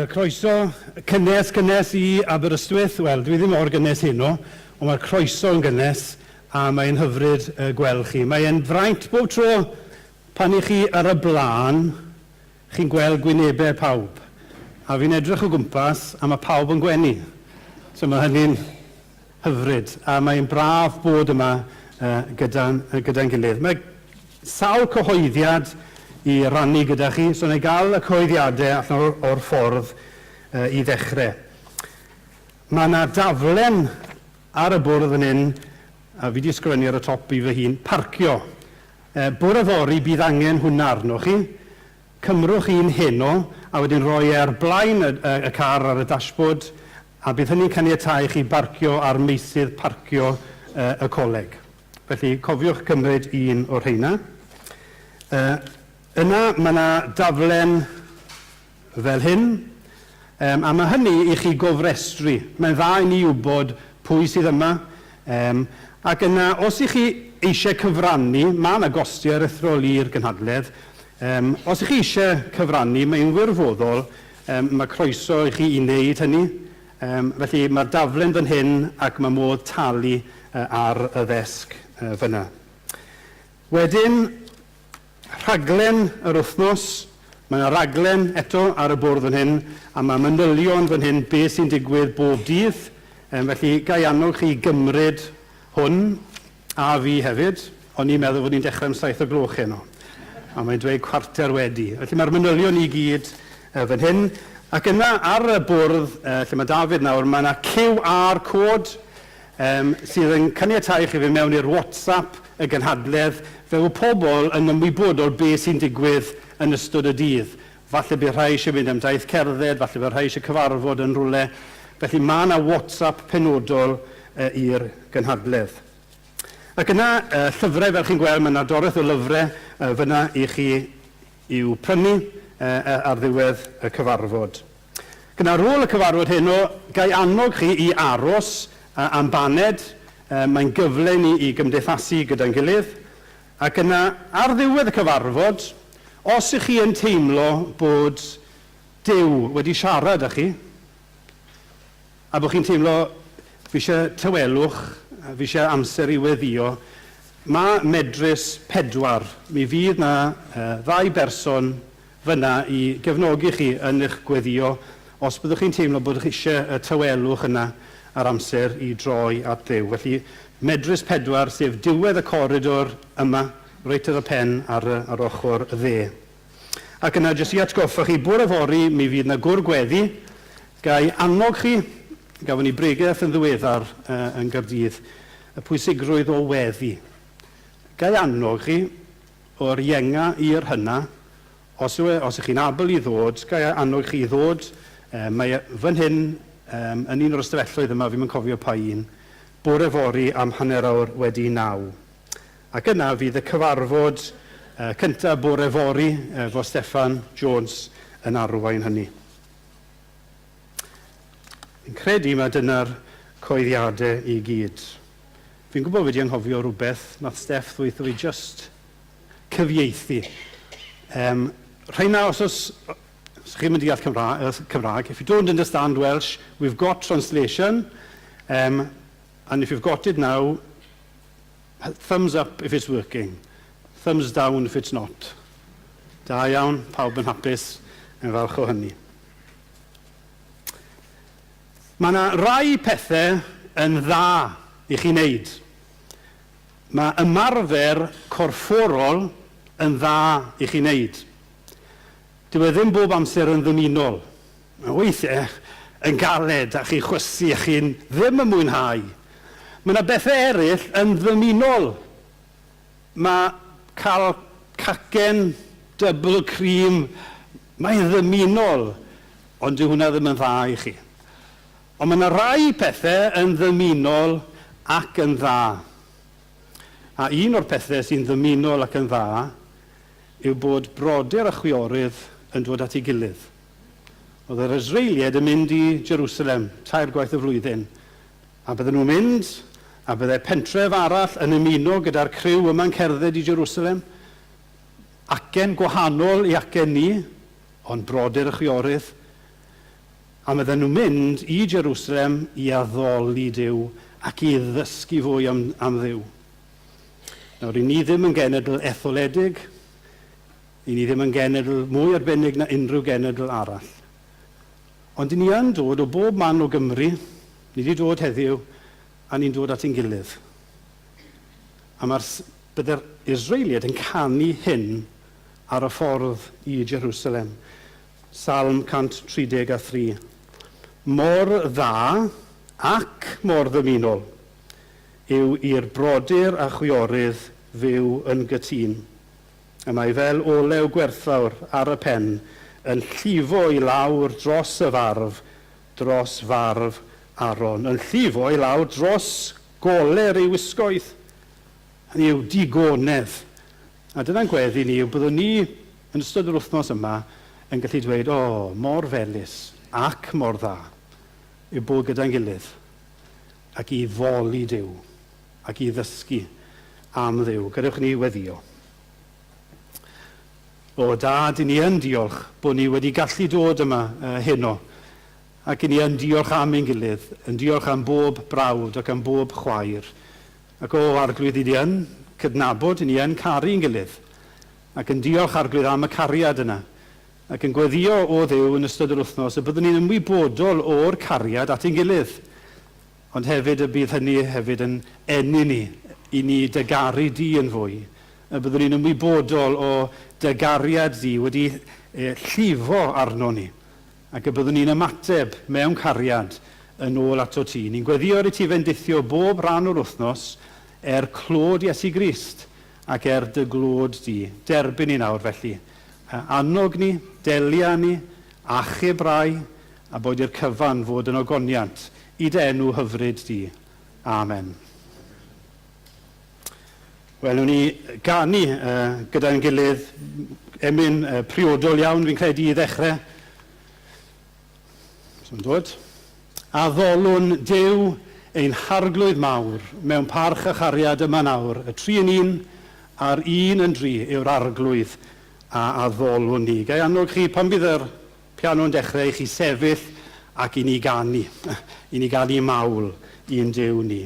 Wel, croeso cynnes, cynnes i Aberystwyth. Wel, dwi ddim mor gynnes heno, ond mae'r croeso yn gynnes a mae'n hyfryd gweld chi. Mae'n fraint bob tro pan i chi ar y blaen, chi'n gweld gwynebau pawb. A fi'n edrych o gwmpas a mae pawb yn gwenu. So mae hynny'n hyfryd a mae'n braf bod yma gyda'n gyda gilydd. Mae sawl cyhoeddiad i rannu gyda chi, so wna i gael y cyhoeddiadau allan o'r, or ffordd i ddechrau. Mae yna daflen ar y bwrdd fan hyn, a fi wedi ysgrifennu ar y top i fy hun, parcio. Bore fory bydd angen hwnna arnoch chi. Cymrwch un heno a wedyn rhoi e ar blaen y, y, y car ar y dashboard a bydd hynny'n caniatáu i chi barcio ar meysydd parcio y coleg. Felly cofiwch cymryd un o'r rheina. Yna mae yna daflen fel hyn, um, a mae hynny i chi gofrestru. Mae'n dda i ni wybod pwy sydd yma, um, ac yna, os i chi eisiau cyfrannu, mae yna gostiau aruthrol i'r gynhadledd, um, os i chi eisiau cyfrannu, mae'n wirfoddol, um, mae croeso i chi i wneud hynny. Um, felly mae'r daflen fan hyn ac mae modd talu uh, ar y ddesg uh, fyna. Wedyn, Rhaglen yr wythnos, Mae yna raglen eto ar y bwrdd fan hyn, a mae manylion fan hyn beth sy'n digwydd bob dydd. Um, felly, ga i annog chi gymryd hwn, a fi hefyd. O'n i'n meddwl fod ni'n dechrau am 7 o gloch heno. A mae'n dweud cwarter wedi. Felly mae'r manylion i gyd uh, fan hyn. Ac yna ar y bwrdd, uh, lle mae David nawr, mae yna QR code um, sydd yn caniatáu i chi fynd mewn i'r WhatsApp y gynhadledd, fe fod pobl yn ymwybodol be sy'n digwydd yn ystod y dydd. Falle bydd rhai eisiau mynd am daith cerdded, falle bydd rhai eisiau cyfarfod yn rhywle. Felly mae yna WhatsApp penodol uh, i'r gynhadledd. Ac yna, uh, llyfrau, fel chi'n gweld, mae yna doreth o lyfrau uh, fyna i chi i'w prynu uh, ar ddiwedd y cyfarfod. Ac ar ôl y cyfarfod heno, ga i annog chi i aros am baned. Mae'n gyfle i ni i gymdeithasu gyda'n gilydd. Ac yna, ar ddiwedd y cyfarfod, os ych chi yn teimlo bod Duw wedi siarad â chi, a bod chi'n teimlo, fi eisiau tawelwch, fi eisiau amser i weddïo, mae Medrus 4. Mi fydd 'na ddau berson Fyna i gefnogi chi yn eich gweddïo os byddwch chi'n teimlo bod chi eisiau y tawelwch yna a'r amser i droi at Dduw. Felly, Medrus 4, sef diwedd y coridor yma, reit ar y pen ar y, ar ochr y dde. Ac yna, jyst i atgoffa chi, bore fory mi fydd 'na gwr gweddi. Ga i annog chi, gafon ni bregeth yn ddiweddar uh, yn Gaerdydd, y pwysigrwydd o weddi. Ga i annog chi, O'r ienga i'r hyna, os yw e, os ych chi'n abl i ddod, ga i annog chi i ddod, yym, mae e fan hyn, yym, yn un o'r ystafelloedd yma, fi'm yn cofio pa un, bore fory am hanner awr wedi naw. Ac yna fydd y cyfarfod uh, cyntaf bore fory efo Steffan Jones yn arwain hynny. Fi'n credu mae dyna'r coeddiadau i gyd. Fi'n gwybod fi 'di anghofio rhywbeth, nath Steff ddweutho fi jyst cyfieithu. Um, rheina, os oes, os chi'n mynd i deall Cymraeg, Cymraeg, if you don't understand Welsh, we've got translation, um, and if you've got it now, thumbs up if it's working, thumbs down if it's not. Da iawn, pawb yn hapus, yn falch o hynny. Mae yna rai pethau yn dda i chi wneud. Mae ymarfer corfforol yn dda i chi wneud. Dyw e ddim bob amser yn ddymunol. Mae weithiau yn galed a chi'n chwysu a chi'n ddim yn mwynhau. Mae yna bethau eraill yn ddymunol. Mae cael cacen double cream, mae'n ddymunol, ond dyw hwnna ddim yn dda i chi. Ond mae yna rai pethau yn ddymunol ac yn dda. A un o'r pethau sy'n ddymunol ac yn dda yw bod brodyr a chwiorydd yn dod at ei gilydd. Oedd yr Israeliaid yn mynd i Jerusalem tair gwaith y flwyddyn, A bydden nhw'n mynd, a byddai pentref arall yn ymuno gyda'r criw yma'n cerdded i Jerusalem. Acen gwahanol i acen ni, ond brodyr a chwiorydd. A bydden nhw'n mynd i Jerusalem i addoli Duw ac i ddysgu fwy am, am Dduw. Nawr, i ni ddim yn genedl etholedig, i ni ddim yn genedl mwy arbennig na unrhyw genedl arall. Ond i ni yn dod o bob man o Gymru, ni wedi dod heddiw, a ni'n dod at ein gilydd. A mae'r, bydde'r Israeliaid yn canu hyn ar y ffordd i Jerusalem. Salm 133. Mor dda ac mor ddymunol yw i'r brodyr a chwiorydd fyw yn gytûn. Y mae fel olew gwerthfawr ar y pen, yn llifo i lawr dros y farf, dros farf Aaron, yn llifo i lawr dros goler ei wisgoedd. Hynny yw, digonedd. A dyna'n gweddi ni yw byddwn ni yn ystod yr wythnos yma yn gallu dweud, o, oh, mor felys ac mor dda yw bod gyda'n gilydd ac i foli Duw ac i ddysgu am Dduw. Gadewch ni weddio. O, Dad, i ni yn diolch bod ni wedi gallu dod yma heno. Ac i ni yn diolch am ein gilydd, yn diolch am bob brawd ac am bob chwaer. Ac o, Arglwydd, i ni yn cydnabod, i ni yn caru ein gilydd. Ac yn diolch, Arglwydd, am y cariad yna. Ac yn gweddio o Dduw yn ystod yr wythnos y byddwn ni'n ymwybodol o'r cariad at ein gilydd. Ond hefyd y bydd hynny hefyd yn ennyn ni i ni dy garu di yn fwy, y byddwn ni'n ymwybodol o dy gariad di wedi llifo arno ni, ac y byddwn ni'n ymateb mewn cariad yn ôl ato ti. Ni'n gweddio ar i ti fendithio bob rhan o'r wythnos er clod Iesu Grist ac er dy glod di. Derbyn ni nawr felly. Annog ni, delia ni, achub rai, a boed i'r cyfan fod yn ogoniant i dy enw hyfryd di. Amen. Wel, wnawn ni ganu uh, gyda'n gilydd emyn uh, priodol iawn, fi'n credu, i ddechrau. So'n dod. A ddolwn Duw ein harglwydd mawr mewn parch a chariad yma nawr, y tri yn un a'r un yn dri yw'r arglwydd a addolwn ni. Ga i annog chi pan bydd yr piano'n dechrau i chi sefyll ac i ni ganu, i ni ganu mawl i'n Duw ni.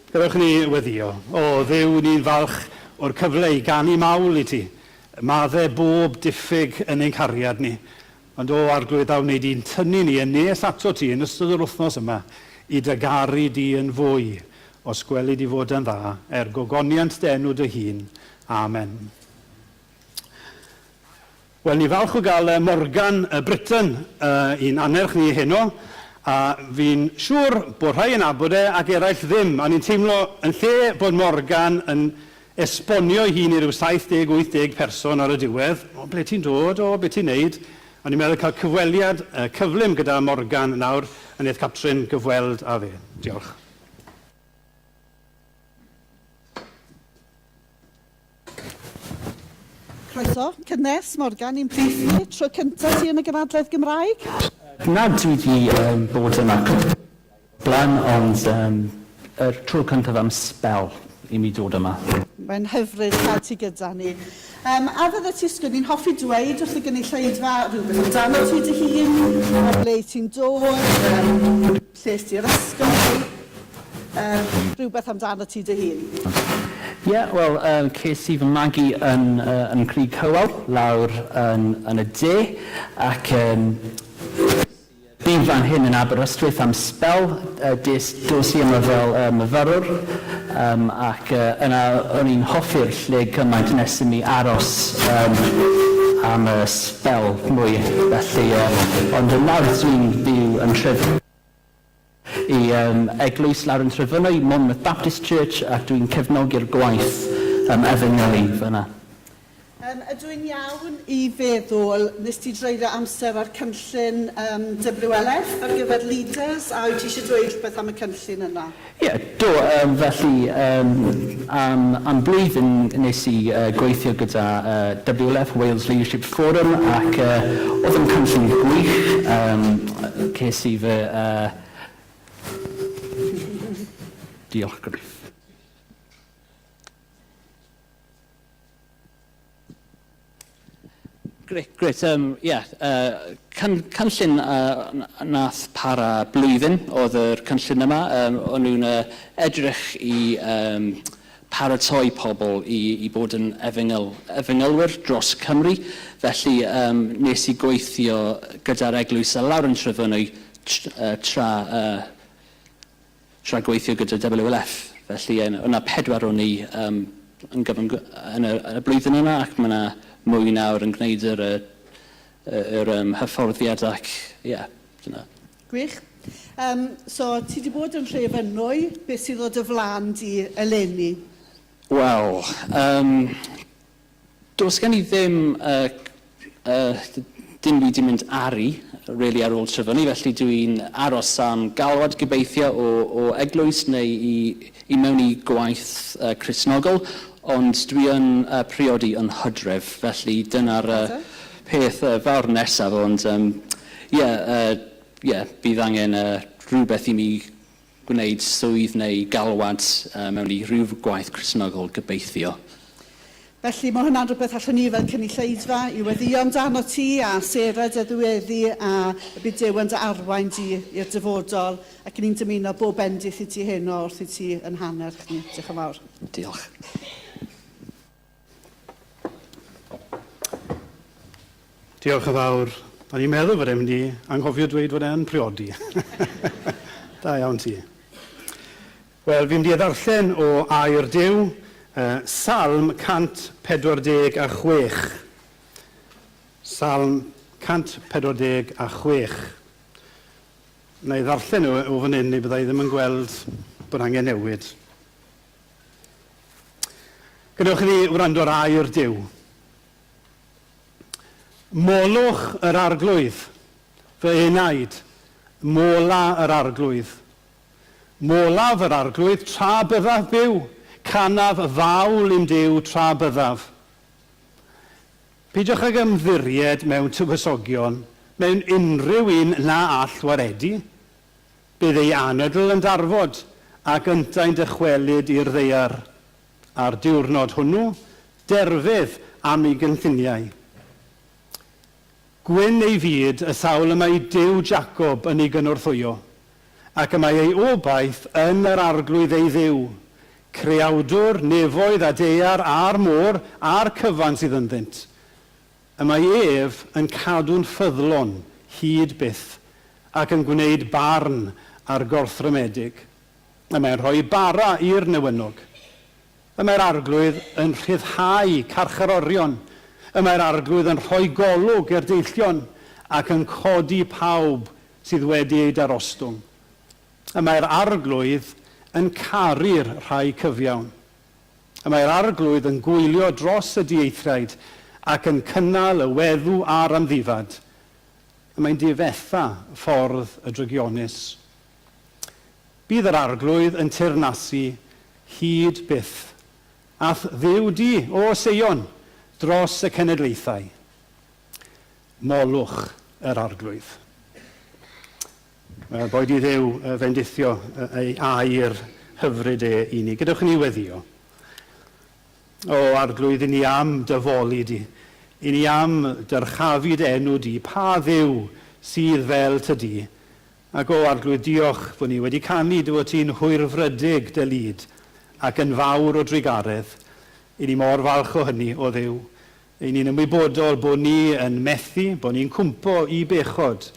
Gadewch i ni weddïo. O, Dduw, ni'n falch o'r cyfle i ganu mawl i ti. Madde bob diffyg yn ein cariad ni. Ond o, Arglwydd, a wnei di'n tynnu ni yn nes ato ti yn ystod yr wythnos yma i dy garu di yn fwy, os gweli di fod yn dda, er gogoniant dy enw dy hun. Amen. Wel, ni'n falch o gael Morgan Britton i'n annerch ni heno, a fi'n siŵr bod rhai yn nabod e ac eraill ddim, a ni'n teimlo yn lle bod Morgan yn esbonio ei hun i ryw 70-80 person ar y diwedd, o, ble ti'n dod, o, be ti'n neud, a ni'n meddwl cael cyfweliad cyflym gyda Morgan nawr, a wneith Catrin gyfweld â fe. Diolch. Croeso cynnes, Morgan, i'n plith ni. Tro cyntaf ti yn y gynhadledd Gymraeg? Na, dwi 'di um, bod yma cwpl o blaen, ond um, yr tro cyntaf am sbel i mi dod yma. Mae'n hyfryd cael ti gyda ni. Um, a fydde ti sgwn i'n hoffi dweud wrth y gynulleidfa rhywbeth amdano ti dy hun, o ble ti'n dod, um, lle es ti i'r ysgol, um, rhywbeth amdano ti dy hun? Ie, yeah, wel, ces i fy magu yn, yn Crug Hywel, lawr yn, yn y de, ac bu fan hyn yn Aberystwyth am sbel, des, dos i yma fel myfyrwr, um, ac yna o'n i'n hoffi'r lle gymaint nes i mi aros um, am y sbel mwy, felly, ond nawr dwi'n byw yn Tref i um, eglwys lawr yn Trefynwy, Monmouth Baptist Church, ac dwi'n cefnogi'r gwaith um, efengylu fyna. Ydw i'n iawn i feddwl nes ti dreulio amser ar cynllun um, WLF ar gyfer leaders, a wyt ti eisiau dweud rhywbeth am y cynllun yna? Ie, yeah, do, felly am, am blwyddyn nes i gweithio gyda WLF, Wales Leadership Forum, ac oedd yn cynllun gwych. Ces i fy... Diolch, Griff. Grêt, grêt. Yeah, cynllun nath para blwyddyn oedd yr cynllun yma. O'n nhw'n edrych i paratoi pobl i bod yn efengyl, efengylwyr dros Cymru. Felly nes i gweithio gyda'r eglwys a lawr yn Trefynwy tra, tra gweithio gyda WLF. Felly yna pedwar o'n ni yn gyfan, yn y, yn y blwyddyn yna, ac mae yna mwy nawr yn gwneud yr, yr, yr hyfforddiad ac, ie, yeah, dyna. Gwych. So, ti wedi bod yn Nhrefynwy, beth sydd o dy flaen di eleni? Wel, does gen i ddim, dim byd i mynd ari, really, ar ôl Trefynwy, felly dwi'n aros am galwad gobeithio o eglwys neu i mewn i gwaith Cristnogol, ond dwi yn priodi yn Hydref, felly dyna'r peth fawr nesaf, ond yeah, yeah, bydd angen rhywbeth i mi gwneud swydd neu galwad mewn i rhyw gwaith Cristnogol gobeithio. Felly mae hwnna'n rhywbeth allwn ni fel cynulleidfa i weddïo amdano ti a Sarah dy ddweddi a y bydd Duw yn dy arwain di i'r dyfodol, ac ni'n dymuno bob bendith i ti heno wrth i ti yn hannerch ni. Diolch yn fawr. Diolch. Diolch yn fawr. O'n i'n meddwl fod e'n mynd i anghofio dweud fod e'n priodi. Da iawn ti. Wel, fi'n mynd i ddarllen o Air Duw, Salm 146. Salm 146. Na i ddarllen o fan hyn, neu bydda i ddim yn gweld bod angen newid. Gadewch i ni wrando ar air Duw. Molwch yr Arglwydd, fy enaid, mola yr Arglwydd. Molaf yr Arglwydd tra byddaf byw, canaf fawl i'm Duw tra byddaf. Peidiwch ag ymddiried mewn tywysogion, mewn unrhyw un na all waredu. Bydd ei anadl yn darfod, ac yntau'n dychwelyd i'r ddaear. A'r diwrnod hwnnw, derfydd am ei gynlluniau. Gwyn ei fyd, y sawl y mae Duw Jacob yn ei gynorthwyo, Ac y mae ei obaith yn yr Arglwydd ei Dduw, creawdwr nefoedd a daear a'r môr a'r cyfan sydd ynddynt. Y mae ef yn cadw'n ffyddlon hyd byth ac yn gwneud barn ar gorthrymedig. Y mae'n rhoi bara i'r newynog. Y mae'r Arglwydd yn rhyddhau carcharorion. Y mae'r Arglwydd yn rhoi golwg i'r deillion ac yn codi pawb sydd wedi eu darostwng. Y mae'r Arglwydd yn caru'r rhai cyfiawn. Y mae'r Arglwydd yn gwylio dros y dieithriaid ac yn cynnal y weddw a'r amddifad. Y mae'n difetha ffordd y drygionus. Bydd yr Arglwydd yn teyrnasu hyd byth, a'th Dduw di, O Seion, dros y cenedlaethau. Molwch yr Arglwydd. Boed i Dduw fendithio ei air hyfryd e i ni. Gadewch i ni weddïo. O Arglwydd, i ni am dy foli di, i ni am dyrchafu dy enw di, pa Dduw sydd fel ty di? Ac o Arglwydd, diolch fod ni wedi canu dy fod ti'n hwyrfrydig dy lid ac yn fawr o drugaredd. I ni mor falch o hynny, o Dduw. I ni'n ymwybodol bod ni yn methu, bod ni'n cwmpo i bechod.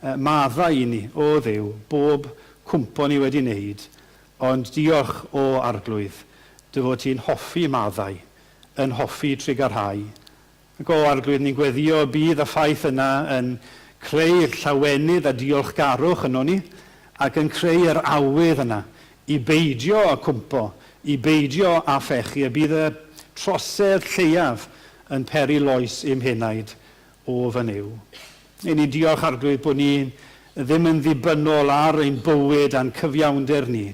Maddau i ni, o Dduw, bob cwmpo ni wedi wneud, ond diolch, o Arglwydd, dy fod ti'n hoffi maddau, yn hoffi trugarhau. Ac o Arglwydd, ni'n gweddïo y bydd y ffaith yna yn creu llawenydd a diolchgarwch yno ni, ac yn creu yr awydd yna i beidio â cwmpo, i beidio â phechu, y bydd y trosedd lleiaf yn peri loes i'm henaid, o fy Nuw. Y'n ni'n diolch, Arglwydd, bod ni ddim yn ddibynnol ar ein bywyd a'n cyfiawnder ni,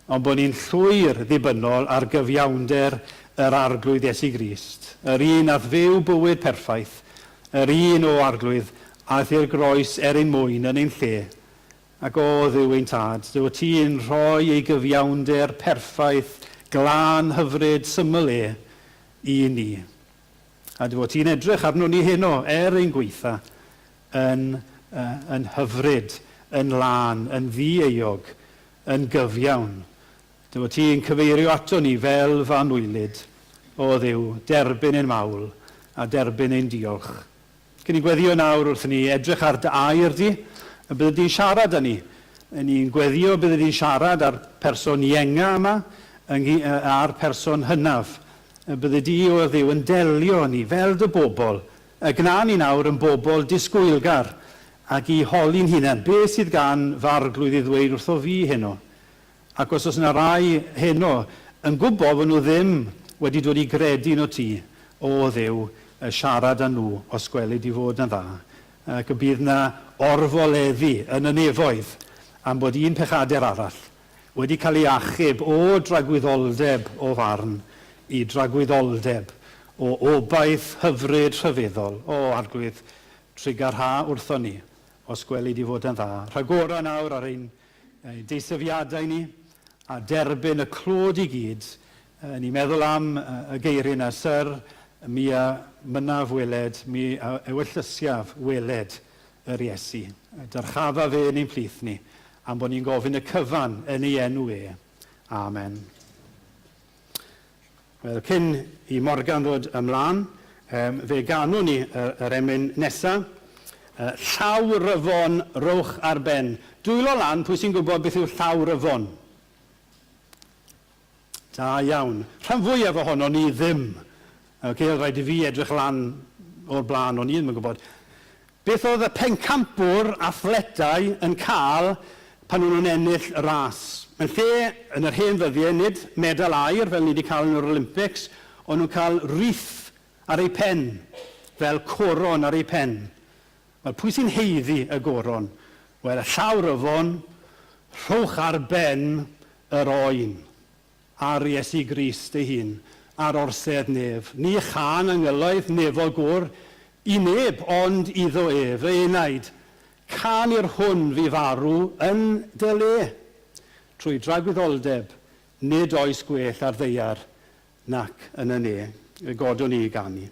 ond bod ni'n llwyr ddibynnol ar gyfiawnder yr Arglwydd Iesu Grist, yr un a'th fyw bywyd perffaith, yr un, o Arglwydd, aeth i'r groes er ein mwyn yn ein lle. Ac o Dduw ein Tad, dy fod ti'n rhoi ei gyfiawnder perffaith, glân, hyfryd, syml e, i ni. A dy fod ti'n edrych arnon ni heno, er ein gwaetha, yn, yn hyfryd, yn lân, yn ddi-euog, yn gyfiawn. Dy fod ti'n cyfeirio ato ni fel fy anwylyd, o Dduw, derbyn ein mawl a derbyn ein diolch. Cyn i gweddïo nawr wrth i ni edrych ar dy air di, y bydde di'n siarad â ni. Ni'n gweddïo bydde di'n siarad â'r person ienga yma, a'r person hynaf. Y bydde di, o Dduw, yn delio â ni fel dy bobl. Y gwna ni nawr yn bobl disgwylgar ac i holi'n hunain, be sydd gan fy arglwydd i ddweud wrtho fi heno? Ac os oes yna rai heno yn gwybod fod nhw ddim wedi dod i gredu yno ti, o Dduw, siarad â nhw os gweli di fod yn dda, ac y bydd yna orfoleddu yn y nefoedd am bod un pechadur arall wedi cael ei achub o dragwyddoldeb o farn i dragwyddoldeb o obaith hyfryd rhyfeddol. O, Arglwydd, trugarha wrthon ni, os gweli di fod yn dda. Rhagora nawr ar ein deisyfiadau ni, a derbyn y clod i gyd. Ni'n meddwl am y geiriau yna, Syr, mi a mynnaf weled, mi a ewyllysiaf weled yr Iesu. Dyrchafa fe yn ein plith ni, am bod ni'n gofyn y cyfan yn ei enw e. Amen. Wel, cyn i Morgan ddod ymlaen, fe ganwn ni yr emyn nesa. Llaw Ryfon, rowch ar ben. Dwylo lan, pwy sy'n gwybod beth yw llaw Ryfon? Da iawn. Rhan fwyaf ohono ni ddim. Ok, oedd rhaid i fi edrych lan o'r blaen, o'n i ddim yn gwybod. Beth oedd y pencampwr athletau yn cael pan o'n nhw'n ennill y ras? Yn lle, yn yr hen ddyddiau, nid medal aur fel ni wedi cael yn yr Olympics, o'n nhw'n cael wreath ar eu pen, fel coron ar eu pen. Wel, pwy sy'n haeddu y goron? Wel, y llawr yfon, rhowch ar ben yr oen. Ar Iesu Grist ei hun, ar orsedd nef. Ni chân angyloedd nefol gwr i neb ond iddo ef, fy enaid, cân i'r hwn fu farw yn dy le. Trwy dragwyddoldeb, nid oes gwell ar ddaear nac yn y ne. Fe godwn ni i ganu.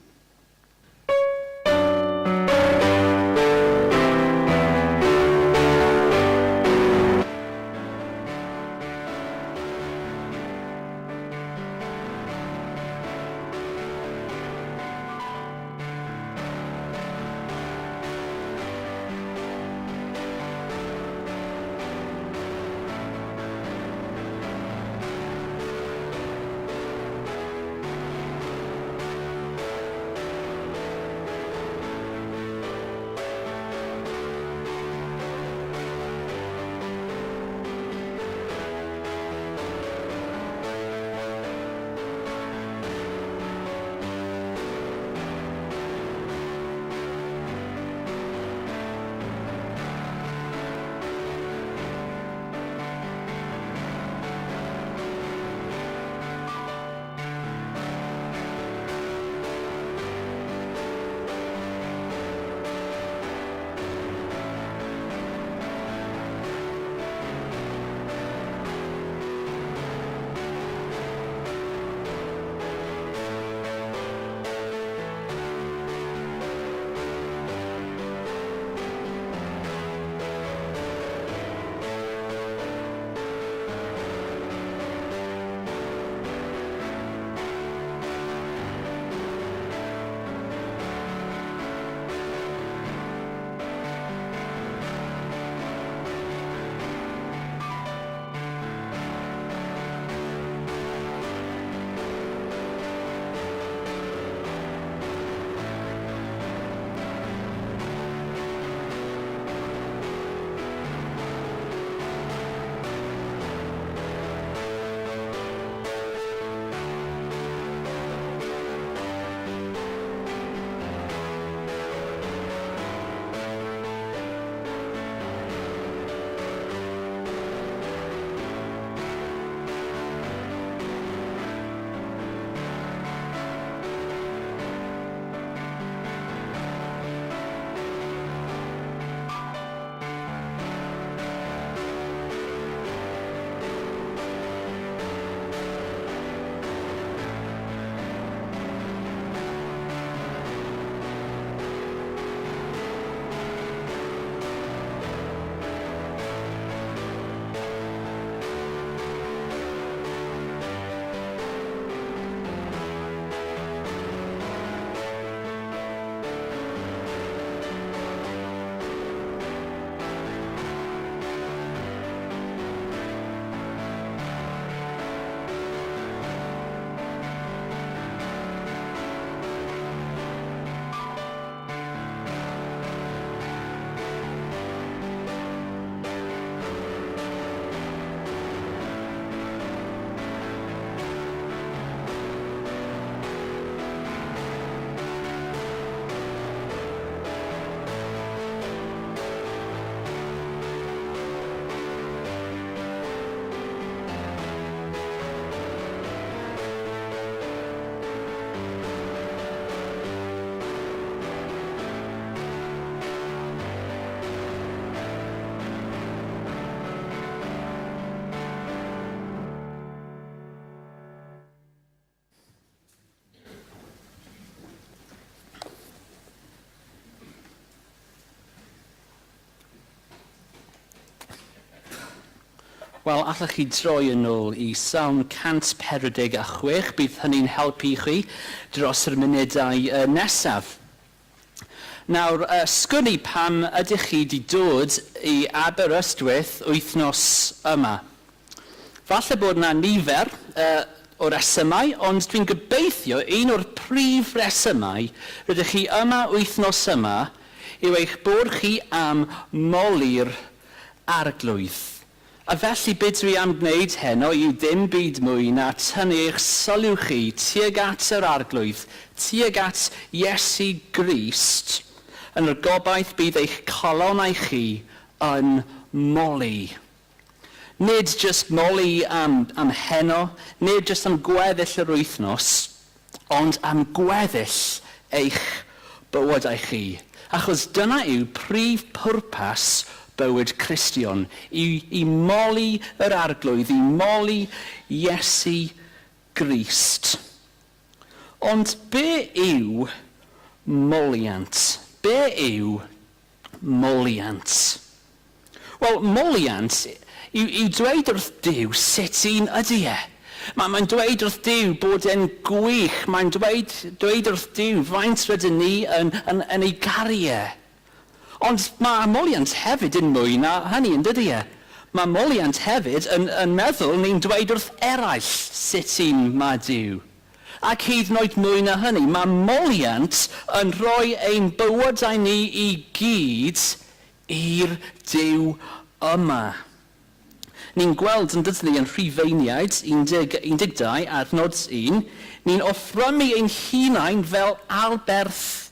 Wel, allech chi droi yn ôl i Salm 146, bydd hynny'n helpu chi dros yr munudau nesaf. Nawr, sgwn i pam ydych chi 'di dod i Aberystwyth wythnos yma. Falle bod 'na nifer o resymau, ond dwi'n gobeithio un o'r prif resymau rydych chi yma wythnos yma yw eich bod chi am moli'r Arglwydd. A felly be dwi am gwneud heno yw dim byd mwy na tynnu eich sylw chi tuag at yr Arglwydd, tuag at Iesu Grist, yn yr gobaith bydd eich calonnau chi yn moli. Nid jyst moli am, am heno, nid jyst am gweddill yr wythnos, ond am gweddill eich bywydau chi. Achos dyna yw prif pwrpas bywyd Cristion, i, i moli yr Arglwydd, i moli Iesu Grist. Ond be yw moliant? Be yw moliant? Wel, moliant yw, yw dweud wrth Duw sut un ydy e. Mae, mae'n dweud wrth Duw bod e'n gwych. Mae'n dweud, dweud wrth Duw faint rydyn ni yn, yn, yn ei garu e. Ond mae moliant hefyd yn mwy na hynny, yn dydy e? Mae moliant hefyd yn, yn meddwl ni'n dweud wrth eraill sut un mae Duw. Ac hyd yn oed mwy na hynny, mae moliant yn rhoi ein bywydau ni i gyd i'r Duw yma. Ni'n gweld yn dydyn ni yn Rhufeiniaid 12 adnod 1, ni'n offrymu ein hunain fel aberth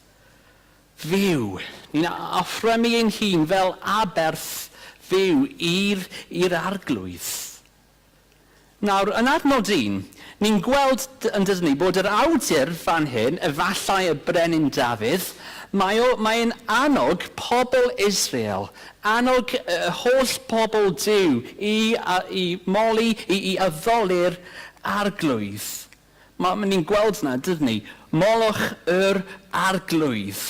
fyw. Ni'n offrymu ein hun fel aberth fyw i'r, i'r Arglwydd. Nawr, yn adnod 1, ni'n gweld yn dydyn ni bod yr awdur fan hyn, efallai y brenin Dafydd, mae o, mae'n annog pobl Israel, annog y holl pobl Duw i, a, i moli, i, i addoli'r Arglwydd. Mae, ni'n gweld na, dydyn ni, molwch yr Arglwydd.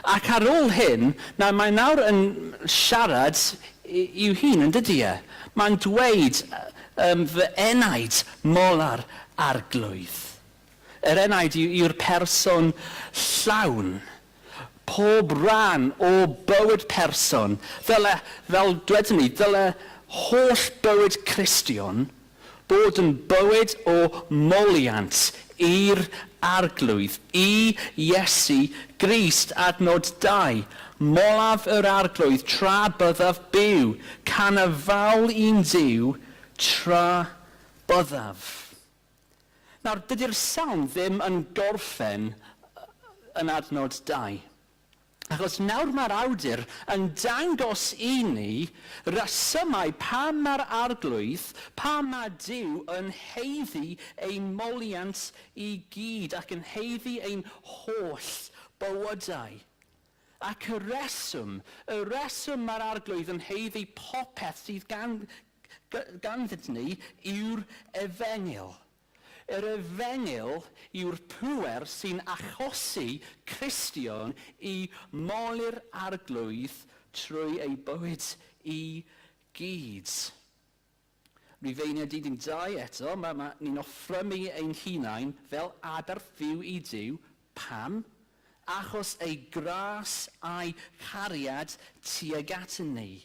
Ac ar ôl hyn, na, mae nawr yn siarad i'w hun, yn dydy e? Mae'n dweud, um, fy enaid mola'r Arglwydd. Yr enaid yw'r person llawn. Pob rhan o bywyd person, ddyle, fel dwedwn ni, ddyle holl bywyd Cristion bod yn bywyd o moliant i'r Arglwydd, i Iesu Grist. Adnod 2. Molaf yr Arglwydd tra byddaf byw, canaf fawl i'n Duw tra byddaf. Nawr, dydy'r salm ddim yn gorffen yn adnod 2. Achos nawr mae'r awdur yn dangos i ni resymau pam mae'r Arglwydd, pam mae Duw yn haeddu ein moliant i gyd ac yn haeddu ein holl bywydau. Ac y rheswm, y rheswm mae'r Arglwydd yn haeddu popeth sydd gan, ganddynt ni yw'r efengyl. Yr efengyl yw'r pŵer sy'n achosi Cristion i moli'r Arglwydd trwy ei bywyd i gyd. Rufeiniaid 12 eto, mae, mae, ni'n offrymu ein hunain fel aberth fyw i Duw. Pam? Achos ei gras a'i chariad tuag at ni.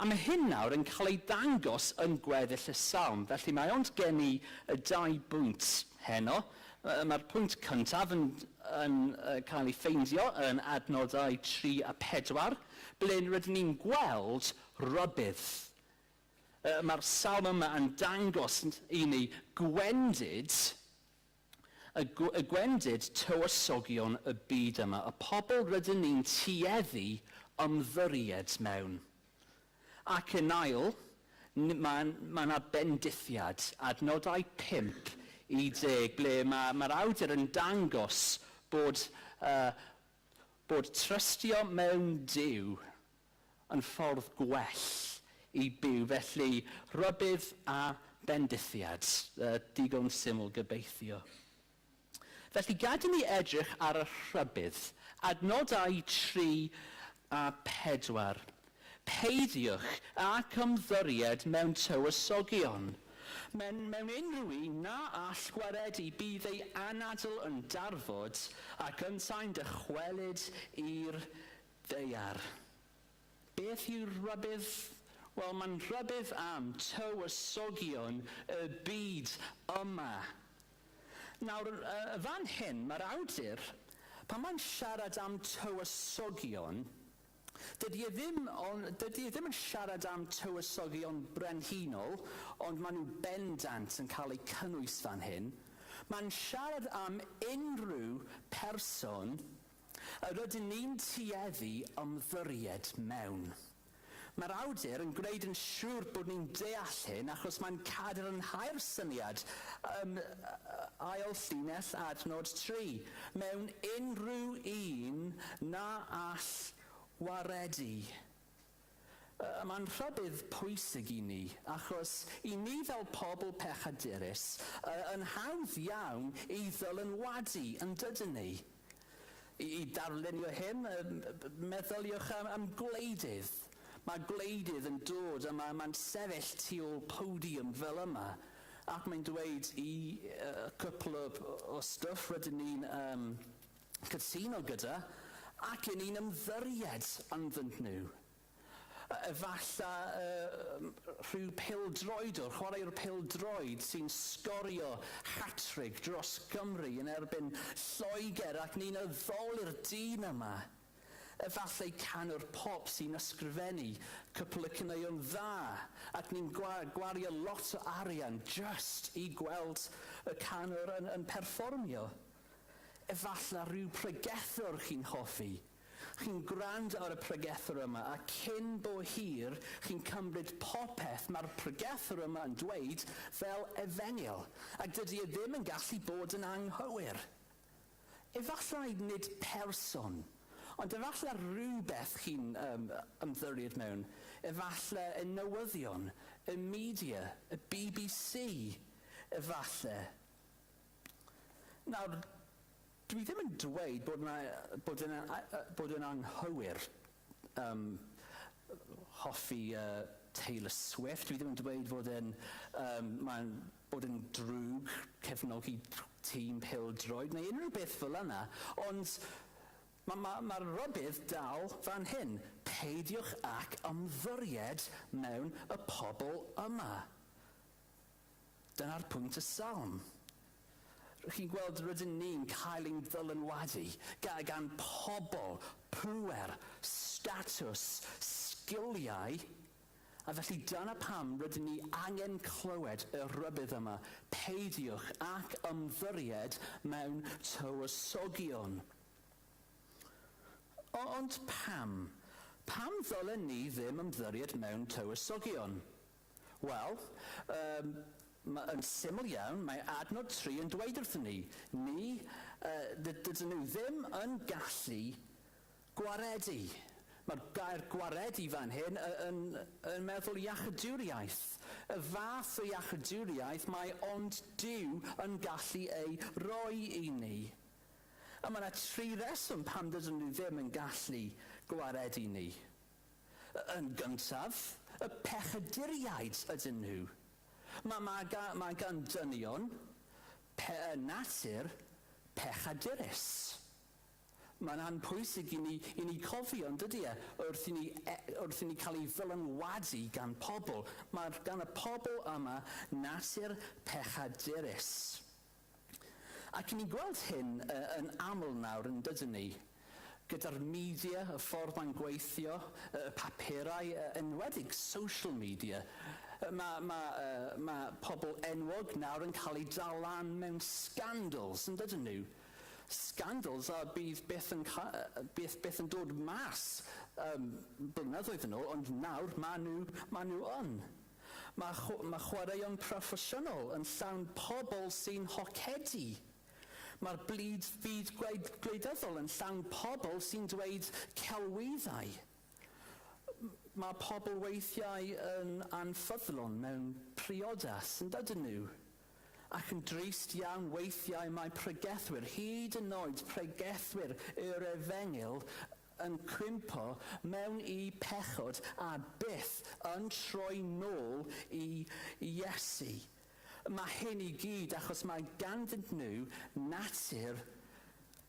A mae hyn nawr yn cael ei dangos yn gweddill y salm, felly mae ond gen i y dau bwynt heno. Mae'r pwynt cyntaf yn, yn cael ei ffeindio yn adnodau 3 a 4, ble rydyn ni'n gweld rhybudd. Mae'r salm yma yn dangos i ni gwendid, y, y gwendid tywysogion y byd yma, y pobl rydyn ni'n tueddu ymddiried mewn. Ac yn ail, mae ma yna bendithiad, adnodau 5 i 10, ble mae'r ma awdur yn dangos bod, bod trystio mewn Duw yn ffordd gwell i byw. Felly, rhybudd a bendithiad, digon syml gobeithio. Felly, gad i ni edrych ar y rhybudd, adnodau 3 a 4. Peidiwch ac ymddiried mewn tywysogion. Mewn, mewn unrhyw un na all gwaredu bydd ei anadl yn darfod ac yntau'n dychwelyd i'r ddaear. Beth yw'r rhybudd? Wel, mae'n rhybudd am tywysogion y byd yma. Nawr, y fan hyn, mae'r awdur, pan mae'n siarad am tywysogion, dydy e ddim, on, dydy e ddim yn siarad am tywysogion brenhinol, ond maen nhw bendant yn cael eu cynnwys fan hyn. Mae'n siarad am unrhyw person yr ydyn ni'n tueddu ymddiried mewn. Mae'r awdur yn gwneud yn siŵr bod ni'n deall hyn achos mae'n cadarnhau'r syniad um, ail llinell adnod 3 mewn unrhyw un na all waredu. Mae'n rhybudd pwysig i ni, achos i ni fel pobl pechadurus, yn hawdd iawn i ddylanwadu yn dydyn ni. I, i darlunio hyn, meddyliwch am, am gwleidydd. Mae gwleidydd yn dod a mae'n mae sefyll tu ôl podium fel yma ac mae'n dweud i cwpl o, o stwff rydyn ni'n um, cytuno gyda ac yn ni'n ymddiried ynddynt nhw. Efallai uh, rhyw pêl-droedwr, chwaraewr pêl-droed sy'n sgorio hat-trick dros Gymru yn erbyn Lloegr ac ni'n addoli'r dyn yma. Efallai canwr pop sy'n ysgrifennu cwpl o caneuon dda ac ni'n gwario lot o arian just i gweld y canwr yn, yn perfformio. Efallai rhyw pregethwr chi'n hoffi. Chi'n gwrando ar y pregethwr yma a cyn bo hir chi'n cymryd popeth mae'r pregethwr yma yn dweud fel efengyl ac dydy e ddim yn gallu bod yn anghywir. Efallai nid person, ond efallai rhywbeth chi'n um, ymddiried mewn. Efallai y newyddion, y media, y BBC, efallai. Nawr, dwi ddim yn dweud bod, na, bod, yn, bod yn anghywir um, hoffi uh, Taylor Swift. Dwi ddim yn dweud fod yn, um, mae'n bod yn drwg cefnogi tîm pêl-droed neu unrhyw beth fel yna, ond mae'r ma, ma, ma rhybudd dal fan hyn. Peidiwch ac ymddiried mewn y pobl yma. Dyna'r pwynt y salm. Chi'n gweld rydyn ni'n cael ein ddylanwadu gan pobl, pŵer, statws, sgiliau, a felly dyna pam rydyn ni angen clywed y rhybudd yma. Peidiwch ac ymddiried mewn tywysogion. Ond pam? Pam ddylen ni ddim ymddiried mewn tywysogion? Wel, um, yn syml iawn, mae adnod 3 yn dweud wrthyn ni, ni, uh, dydyn nhw ddim yn gallu gwaredu. Mae'r gair gwaredu fan hyn yn, yn, yn meddwl iachydwriaeth. Y fath o iachydwriaeth mae ond Duw yn gallu ei roi i ni. A mae yna tri reswm pam dydyn nhw ddim yn gallu gwaredu ni. Yn gyntaf, y pechaduriaid ydyn nhw. Mae, mae, ga, mae gan dynion pe, natur pechadurus. Mae'n anpwysig i ni, i ni cofio, yn dydy e, wrth i ni, e, wrth i ni cael ei ddylanwadu gan pobl. Mae gan y pobl yma natur pechadurus. Ac ni'n gweld hyn uh, yn aml nawr yn dydyn ni, gyda'r media, y ffordd mae'n gweithio, y papurau, enwedig social media. Mae, mae, uh, mae pobl enwog nawr yn cael eu dal lan mewn scandals, yn dydyn nhw? Scandals a bydd byth yn, byth, byth yn dod mas um, blynyddoedd yn ôl, ond nawr maen nhw, ma nhw yn. Mae, mae chwaraeon proffesiynol yn llawn pobl sy'n hocedu. Mae'r blyd byd gwleidyddol yn llawn pobl sy'n dweud celwyddau. Mae pobl weithiau yn anffyddlon mewn priodas, yn dydyn nhw? Ac yn drist iawn weithiau mae pregethwyr, hyd yn oed pregethwyr yr efengyl, yn cwympo mewn i pechod a byth yn troi nôl i Iesu. Mae hyn i gyd achos mae ganddynt nhw natur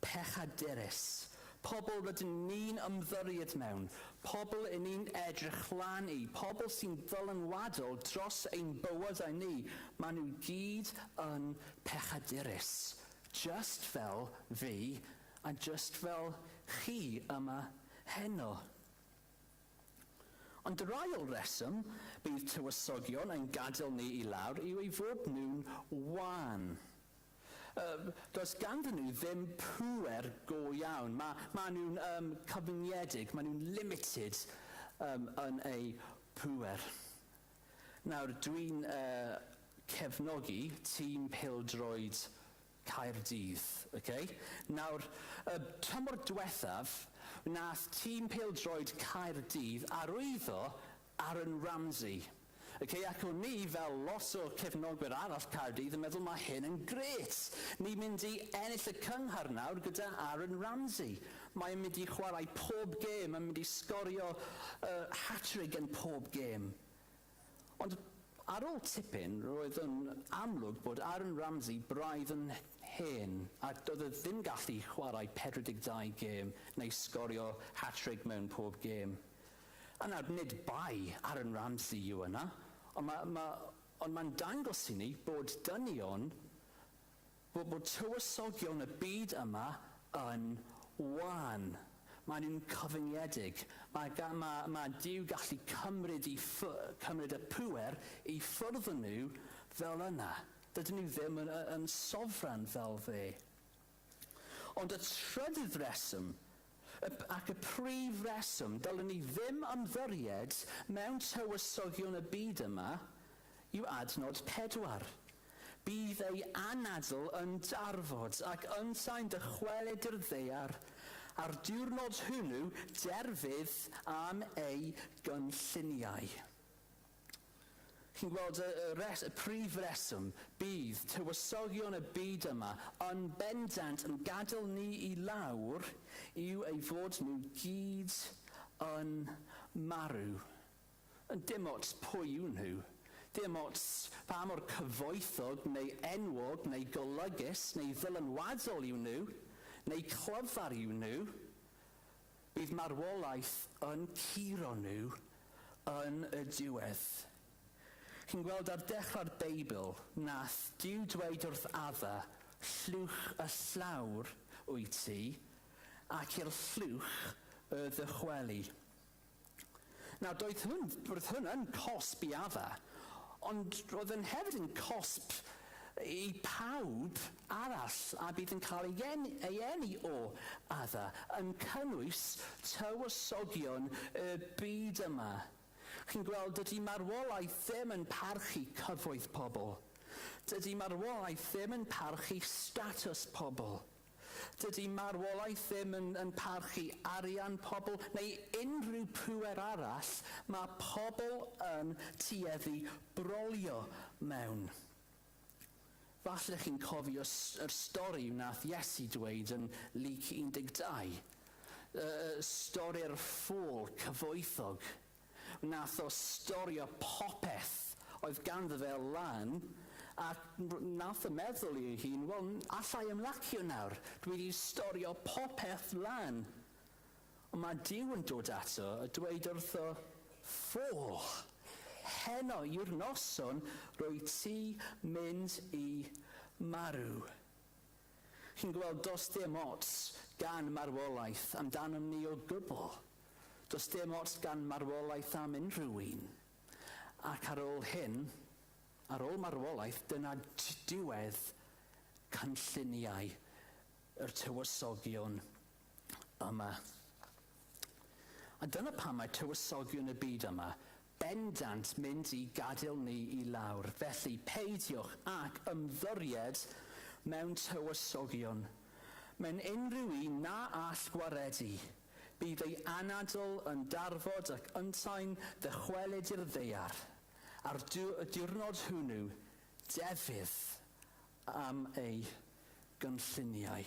pechadurus. Pobl rydyn ni'n ymddiried mewn, pobl y ni'n edrych lan i, pobl sy'n ddylanwadol dros ein bywydau ni, maen nhw gyd yn pechadurus. Just fel fi a just fel chi yma heno. Ond yr ail reswm bydd tywysogion yn gadael ni i lawr yw ei fod nhw'n wan. Does ganddyn nhw ddim pŵer go iawn. Mae ma nhw'n cyfyngedig, mae nhw'n limited yn eu pŵer. Nawr, dwi'n cefnogi tîm pêl-droed Caerdydd. Okay? Nawr, y tymor diwethaf, wnaeth tîm pêl-droed Caerdydd arwyddo Aaron Ramsey. Okay, ac o'n ni, fel lot o cefnogwyr arall Caerdydd, yn meddwl mae hyn yn grêt. Ni'n mynd i ennill y cynghrair nawr gyda Aaron Ramsey. Mae'n mynd i chwarae pob gêm, mae'n mynd i sgorio hat-trick yn pob gêm. Ond ar ôl tipyn, roedd yn amlwg bod Aaron Ramsey braidd yn hen a doedd e ddim gallu chwarae 42 gêm neu sgorio hat-trick mewn pob gêm. A nawr, nid bai Aaron Ramsey yw yna, ond mae'n ma, ond ma dangos i ni bod dynion, bod tywysogion y byd yma yn wan. Maen nhw'n cyfyngedig. Mae Duw gallu cymryd y pŵer i ffwrdd yn nhw fel yna. Dydyn nhw ddim yn sofran fel fe. Ond y trydydd reswm, ac y prif reswm, dylen ni ddim ymddiried mewn tywysogion y byd yma, yw adnod 4. Bydd ei anadl yn darfod ac yntau'n dychwelyd i'r ddaear, a'r diwrnod hwnnw derfydd am ei gynlluniau. Chi'n gweld y prif reswm bydd tywysogion y byd yma yn bendant yn gadael ni i lawr yw ei fod nhw gyd yn marw. Yn dim ots pwy yw nhw. Dim ots pa mor cyfoethog neu enwog neu golygus neu ddylanwadol yw nhw, neu clyfar yw nhw, bydd marwolaeth yn curo nhw yn y diwedd. Chi'n gweld ar dechrau'r Beibl, nath Duw dweud wrth Adda, llwch y llawr wyt ti, ac i'r llwch y ddychweli. Nawr, roedd hwn yn cosb i Adda, ond roedd yn hefyd yn cosb i pawb arall a bydd yn cael ei eni o Adda, yn cynnwys tywysogion y byd yma. Chi'n gweld, dydy marwolaeth ddim yn parchu cyfoeth pobl. Dydy marwolaeth ddim yn parchu status pobl. Dydy marwolaeth ddim yn parchu arian pobl neu unrhyw pŵer arall mae pobl yn tueddu brolio mewn. Falle chi'n cofio yr stori wnaeth Iesu dweud yn Luc 12. Stori'r ffôl cyfoethog. Wnaeth o storio popeth oedd ganddo fe lan, ac nath o meddwl i'w hun, wel, allai ymlacio nawr, dwi wedi storio popeth lan. Ond mae Duw yn dod ato a dweud wrtho, ffôl, heno yw'r noson rwy ti mynd i marw. Chi'n gweld, does dim ots gan marwolaeth amdanom ni o gwbl. Does dim ots gan marwolaeth am unrhyw un. Ac ar ôl hyn, ar ôl marwolaeth, dyna diwedd cynlluniau yr tywysogion yma. A dyna pam mae tywysogion y byd yma bendant mynd i gadael ni i lawr. Felly peidiwch ac ymddiried mewn tywysogion. Mewn unrhyw un na all gwaredu, bydd ei anadl yn darfod ac yntau'n dychwelyd i'r ddaear. A'r diwrnod hwnnw, defydd am ei gynlluniau.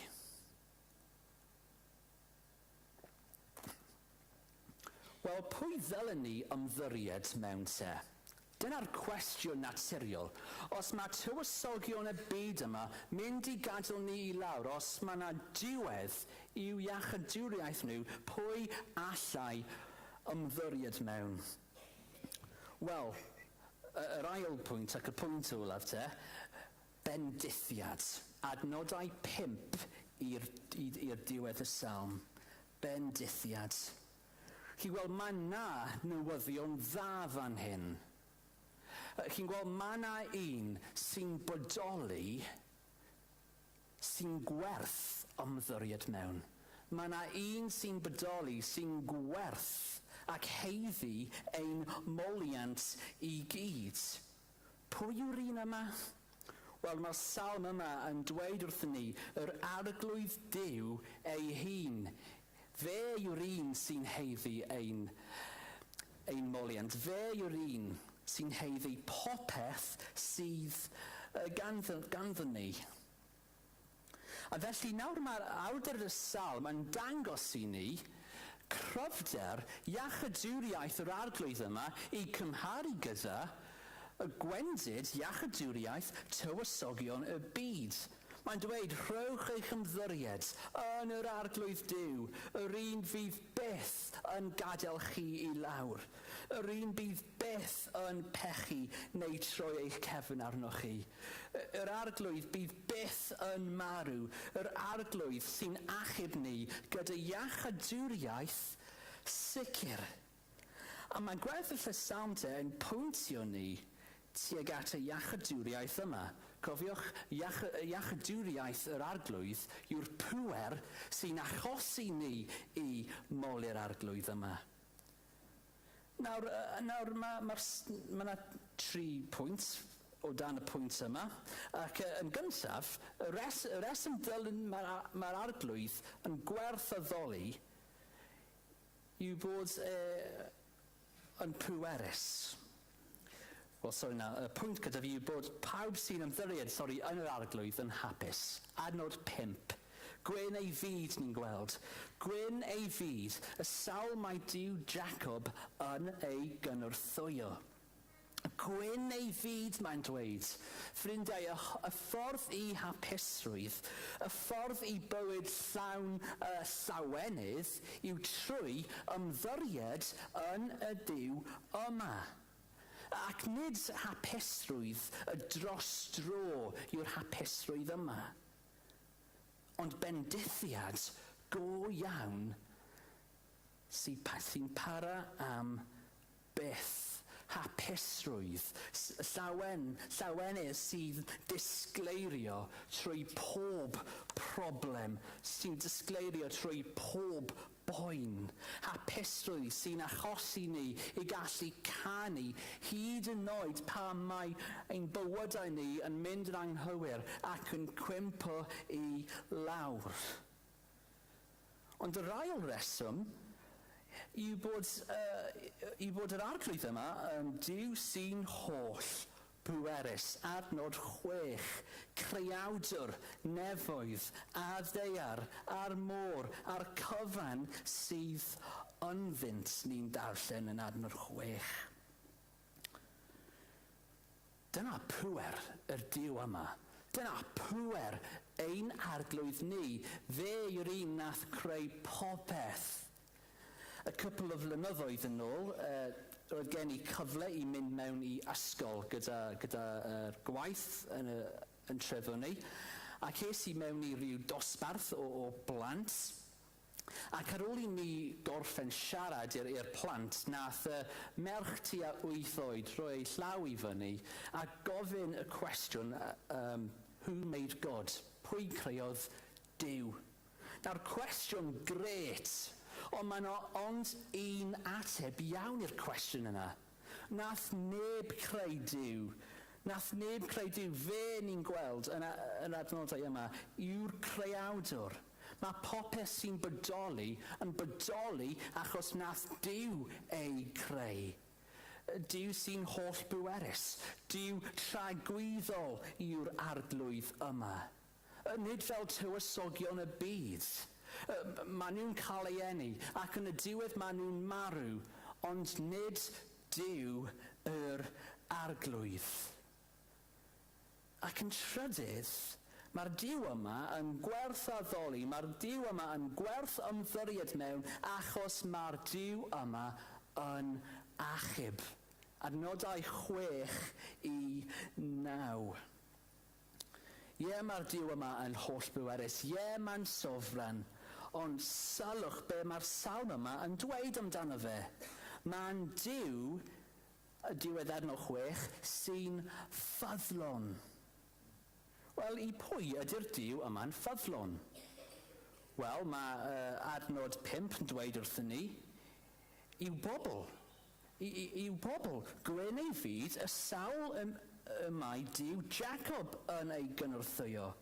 Wel, pwy ddylen ni ymddiried mewn te? Dyna'r cwestiwn naturiol. Os mae tywysogion y byd yma mynd i gadael ni i lawr, os mae yna diwedd i'w iachydwriaeth nhw, pwy allai ymddiried mewn? Wel, yr ail pwynt ac y pwynt olaf te, bendithiad. Adnodau 5 i'r diwedd y salm. Bendithiad. Chi'n gweld, mae 'na newyddion dda fan hyn. Chi'n gweld, mae 'na un sy'n bodoli sy'n gwerth ymddiried mewn. Mae 'na un sy'n bodoli sy'n gwerth ac haeddu ein moliant i gyd. Pwy yw'r un yma? Wel, mae'r salm yma yn dweud wrthyn ni yr Arglwydd Duw ei hun. Fe yw'r un sy'n haeddu ein, ein moliant. Fe yw'r un sy'n haeddu popeth sydd ganddo, ganddo ni. A felly nawr mae'r awdur y salm yn dangos i ni cryfder iachydwriaeth yr Arglwydd yma i cymharu gyda y gwendid iachydwriaeth tywysogion y byd. Mae'n dweud, Rhowch eich ymddiried yn yr Arglwydd Duw, yr un fydd byth yn gadael chi i lawr, yr un bydd byth yn pechu neu troi eich cefn arnoch chi. Yr Arglwydd bydd byth yn marw, yr Arglwydd sy'n achub ni gyda iachadwriaeth sicr. A mae gweddill y salm te yn pwyntio ni tuag at y iachadwriaeth yma. Cofiwch, iach, iachadwriaeth yr Arglwydd yw'r pŵer sy'n achosi ni i moli'r Arglwydd yma. Nawr, nawr mae ma, ma yna tri pwynt o dan y pwynt yma. Ac yn gyntaf, y, res, y reswm dylun mae'r ma Arglwydd yn gwerthaddoli yw bod e yn pwerus. Wel, sori na, y pwynt gyda fi yw bod pawb sy'n ymddiried, sori, yn yr Arglwydd yn hapus. Adnod 5. Gwyn ei fyd ni'n gweld. Gwyn ei fyd, y sawl mae Duw Jacob yn ei gynorthwyo. Gwyn ei fyd, mae'n dweud. Ffrindiau, y, y ffordd i hapusrwydd, y ffordd i bywyd llawn y llawenydd yw trwy ymddiried yn y Duw yma. Ac nid hapusrwydd y dros dro yw'r hapusrwydd yma, ond bendithiad go iawn sy'n para am byth, hapusrwydd, llawen, llawenydd sydd disgleirio trwy pob problem, sy'n disgleirio trwy pob boen. Hapusrwydd sy'n achosi ni i gallu canu hyd yn oed pan mae ein bywydau ni yn mynd yn anghywir ac yn cwympo i lawr. Ond yr ail reswm yw bod, uh, yw bod yr Arglwydd yma yn Duw sy'n holl bwerus, adnod 6, creawdwr nefoedd a ddaear a'r môr a'r cyfan sydd ynddynt, ni'n darllen yn adnod 6. Dyna pŵer yr Duw yma. Dyna pŵer ein Arglwydd ni. Fe yw'r un nath creu popeth. Y cwpl o flynyddoedd yn ôl, uh, roedd gen i cyfle i mynd mewn i ysgol gyda, gyda uh, gwaith yn, y, yn Trefynnu, ac es i mewn i ryw dosbarth o, o blant. Ac ar ôl i mi gorffen siarad i'r i'r plant, nath y merch tua wyth oed rhoi ei llaw i fyny a gofyn y cwestiwn, um, "Who made God?" Pwy creodd Duw? Nawr, cwestiwn grêt, ond mae 'na ond un ateb iawn i'r cwestiwn yna. Nath neb creu Duw. Nath neb creu Duw. Fe ni'n gweld yn, yn adnodau yma yw'r creawdwr. Mae popeth sy'n bodoli yn bodoli achos nath Duw ei creu. Duw sy'n holl bwerus. Duw tragwyddol yw'r Arglwydd yma. Nid fel tywysogion y byd. Maen nhw'n cael ei eni, ac yn y diwedd maen nhw'n marw. ond nid Duw yr Arglwydd. Ac yn trydydd, mae'r Duw yma yn gwerth addoli, mae'r Duw yma yn gwerth ymddiried mewn, achos mae'r Duw yma yn achub. Adnodau 6 i 9. Ie, mae'r Duw yma yn holl bwerus. Ie, mae'n sofran. Ond sylwch be mae'r salm yma yn dweud amdano fe. Mae'n Duw, y diwedd adnod 6, sy'n ffyddlon. Wel, i pwy ydy'r Duw yma'n ffyddlon? Wel, mae adnod 5 yn dweud wrthyn ni, i'w bobl. I, i, i'w bobl. Gwyn ei fyd y sawl y, y mae Duw Jacob yn ei gynorthwyo.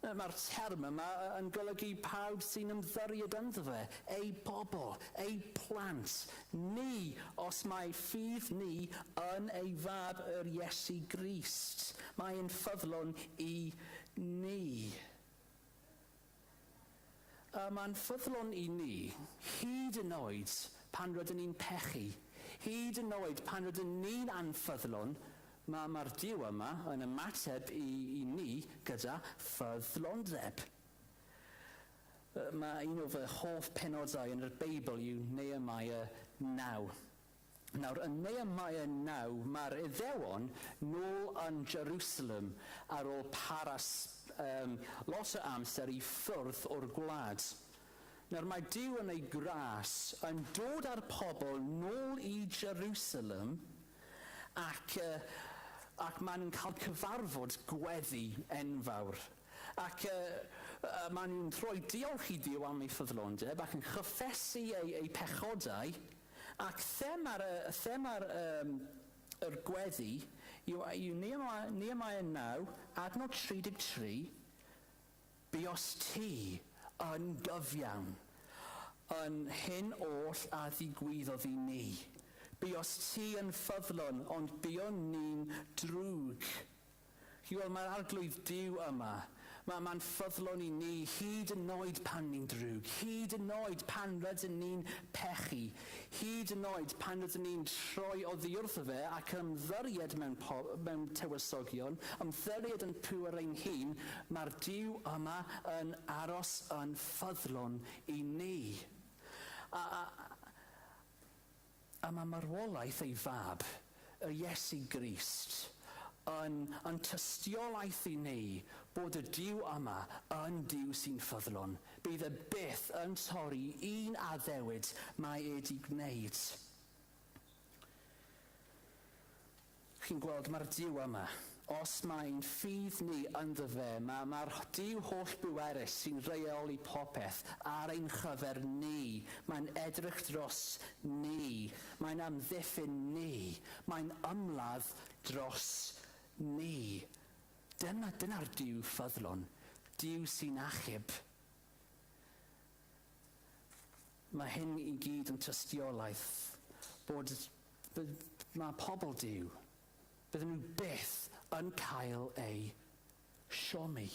Mae'r term yma yn golygu pawb sy'n ymddiried ynddo fe, ei bobl, ei plant, ni, os mae ffydd ni yn ei fab yr Iesu Grist. Mae'n ffyddlon i ni. A mae'n ffyddlon i ni, hyd yn oed pan rydyn ni'n pechu, hyd yn oed pan rydyn ni'n anffyddlon, mae mae'r Duw yma yn ymateb i, i ni gyda ffyddlondeb. Mae un o fy hoff penodau yn yr Beibl yw Nehemiah 9. Nawr, yn Nehemiah 9, mae'r Iddewon nôl yn Jerusalem ar ôl para um, lot o amser i ffwrdd o'r gwlad. Nawr, mae Duw yn ei gras yn dod â'r pobl nôl i Jerusalem ac, ac maen nhw'n cael cyfarfod gweddi enfawr. Ac maen nhw'n rhoi diolch i Dduw am ei ffyddlondeb ac yn chyffesu ei, ei pechodau. Ac thema'r, thema'r um, yr gweddi yw, yw Nehemiah, Nehemiah 9, adnod 33, Buos ti yn gyfiawn yn hyn oll a ddigwyddodd i ni. Buos ti yn ffyddlon, ond buon ni'n drwg. Chi'n gweld, mae'r Arglwydd Duw yma. Mae, mae'n ffyddlon i ni hyd yn oed pan ni'n drwg, hyd yn oed pan rydyn ni'n pechu, hyd yn oed pan rydyn ni'n troi oddi wrtho fe ac ymddiried mewn, mewn tywysogion, ymddiried yn pŵer ein hun, mae'r Duw yma yn aros yn ffyddlon i ni. A, a, A mae marwolaeth ei fab, yr Iesu Grist, yn, yn tystiolaeth i ni bod y Duw yma yn Duw sy'n ffyddlon. Bydd e byth yn torri un addewid mae e 'di gwneud. Chi'n gweld, mae'r Duw yma. Os mae ein ffydd ni ynddo fe, mae, mae'r Duw holl bwerus sy'n rheoli popeth ar ein chyfer ni. Mae'n edrych dros ni. Mae'n amddiffyn ni. Mae'n ymladd dros ni. Dyna, dyna'r Duw ffyddlon. Duw sy'n achub. Mae hyn i gyd yn tystiolaeth bod Mae pobl Duw, bydden nhw byth yn cael eu siomi.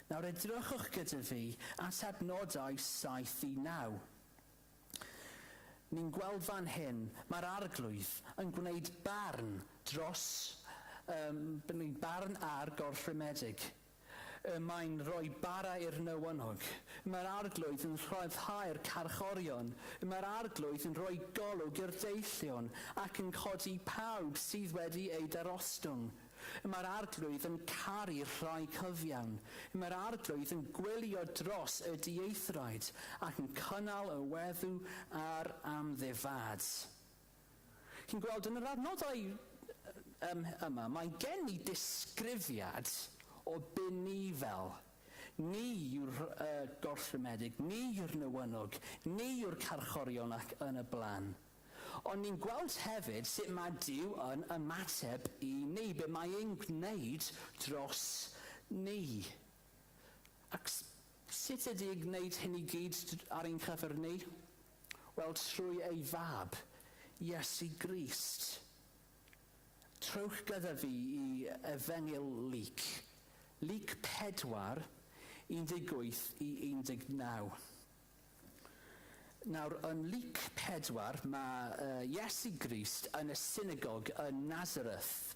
Nawr edrychwch gyda fi at adnodau 7 i 9. Ni'n gweld fan hyn, mae'r Arglwydd yn gwneud barn dros, um, barn ar gorthrymedig. Y mae'n rhoi bara i'r newynog. Y mae'r Arglwydd yn rhyddhau'r carchorion. Y mae'r Arglwydd yn rhoi golwg i'r deillion ac yn codi pawb sydd wedi eu darostwng. Y mae'r Arglwydd yn caru'r rhai cyfiawn. Y mae'r Arglwydd yn gwylio dros y dieithraid ac yn cynnal y weddw a'r amddifad. Chi'n gweld, yn yr adnodau um, yma, mae gen i disgrifiad o be ni fel. Ni yw'r uh, gorthrymedig, ni yw'r newynog, ni yw'r carchorion ac yn y blaen. Ond ni'n gweld hefyd sut mae Duw yn ymateb i ni, be mae e'n gwneud dros ni. Ac sut ydy e'n gwneud hyn i gyd ar ein cyfer ni? Wel, trwy ei Fab, Iesu Grist. Trowch gyda fi i Efengyl Luc. Luc 4, 18 i 19. Nawr, yn Luc 4, mae Iesu Grist yn y synagog yn Nazareth.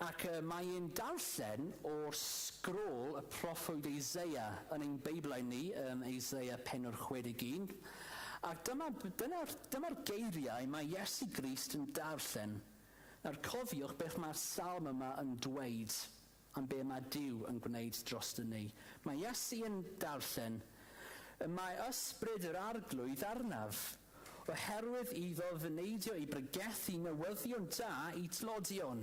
Ac mae e'n darllen o'r sgrôl y proffwyd Eseia yn ein Beiblau ni, um, Eseia pennod 61. Ac dyma, dyna'r, dyma'r geiriau mae Iesu Grist yn darllen. Nawr cofiwch beth mae'r salm yma yn dweud am be mae Duw yn gwneud drostyn ni. Mae Iesu yn darllen, Y mae ysbryd yr Arglwydd arnaf, oherwydd iddo fy neidio i bregethu newyddion da i dlodion.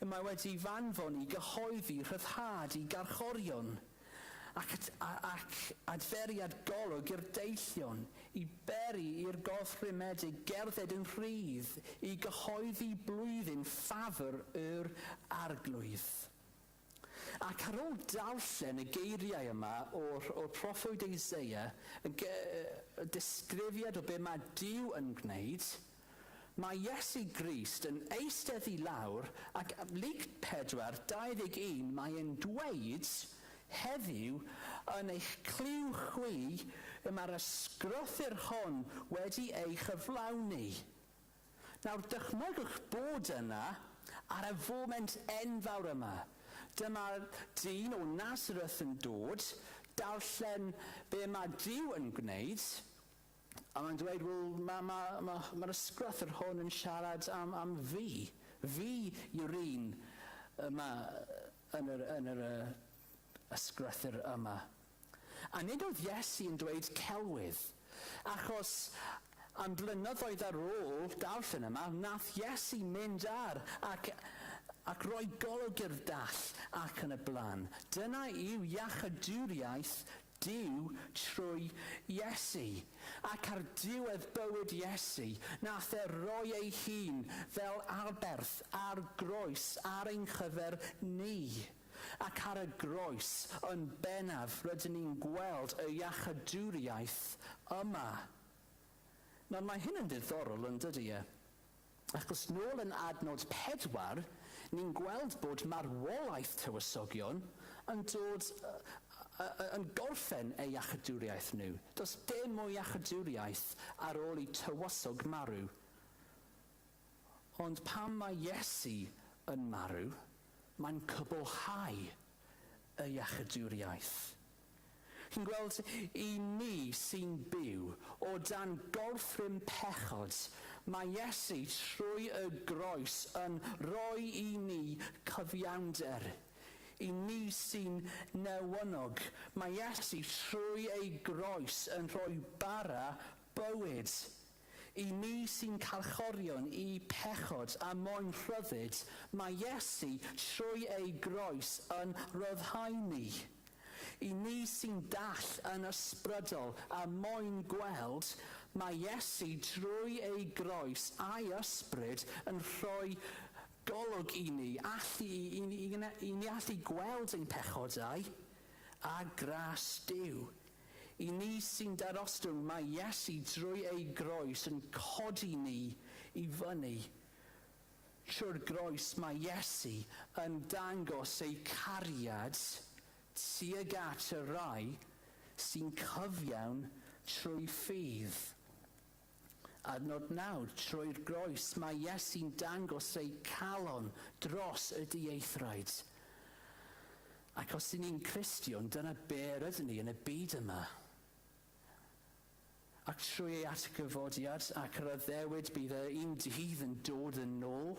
Y mae wedi f'anfon i gyhoeddi rhyddhad i garchorion, ac, ac adferiad golwg i'r deillion, i beri i'r gorthrymedig gerdded yn rhydd, i gyhoeddi blwyddyn ffafr yr Arglwydd. Ac ar ôl darllen y geiriau yma o'r, o'r proffwyd Isaiah, y, y disgrifiad o be mae Duw yn gwneud, mae Iesu Grist yn eistedd i lawr ac Luc 4, 21, mae e'n dweud heddiw yn eich clyw chwi y mae'r ysgrythur hon wedi ei chyflawni. Nawr dychmygwch bod yna ar y foment enfawr yma. Dyma dyn o Nazareth yn dod, darllen be mae Duw yn gwneud, a mae'n dweud, wel, mae'r ma, ma, ma, ma ysgrythur hwn yn siarad am, am fi. Fi yw'r un yma yn yr, yn yr ysgrythur yma. A nid oedd Iesu yn dweud celwydd, achos am blynyddoedd ar ôl darllen yma, wnaeth Iesu mynd ar ac, ac roi golwg i'r dall ac yn y blaen. Dyna yw iachadwriaeth Duw trwy Iesu. Ac ar diwedd bywyd Iesu, nath e roi ei hun fel aberth ar groes ar ein chyfer ni. Ac ar y groes, yn bennaf, rydyn ni'n gweld y iachadwriaeth yma. Nawr, mae hyn yn ddiddorol, yn dydy e? Achos nôl yn adnod 4, ni'n gweld bod marwolaeth tywysogion yn dod yn gorffen eu iachadwriaeth nhw. Does dim mwy iachadwriaeth ar ôl i tywysog marw. Ond pan mae Iesu yn marw, mae'n cwblhau y iachadwriaeth. Chi'n gweld, i ni sy'n byw o dan gorthrym pechod, mae Iesu trwy y groes yn rhoi i ni cyfiawnder. I ni sy'n newynog, mae Iesu trwy ei groes yn rhoi bara bywyd. I ni sy'n carchorion i pechod a moyn rhyddid, mae Iesu trwy ei groes yn rhyddhau ni. I ni sy'n dall yn ysbrydol a moyn gweld, mae Iesu drwy ei groes a'i ysbryd yn rhoi golwg i ni, allu, i, i, i, i ni allu gweld ein pechodau a gras Duw. I ni sy'n darostwng, mae Iesu drwy ei groes yn codi ni i fyny. Trwy'r groes mae Iesu yn dangos ei cariad tuag at y rhai sy'n cyfiawn trwy ffydd. Adnod 9, trwy'r groes mae Iesu'n dangos ei calon dros y dieithraid. Ac os ydyn ni'n Cristion, dyna be rydyn ni yn y byd yma. Ac trwy ei atgyfodiad ac yr addewid bydd y un dydd yn dod yn ôl,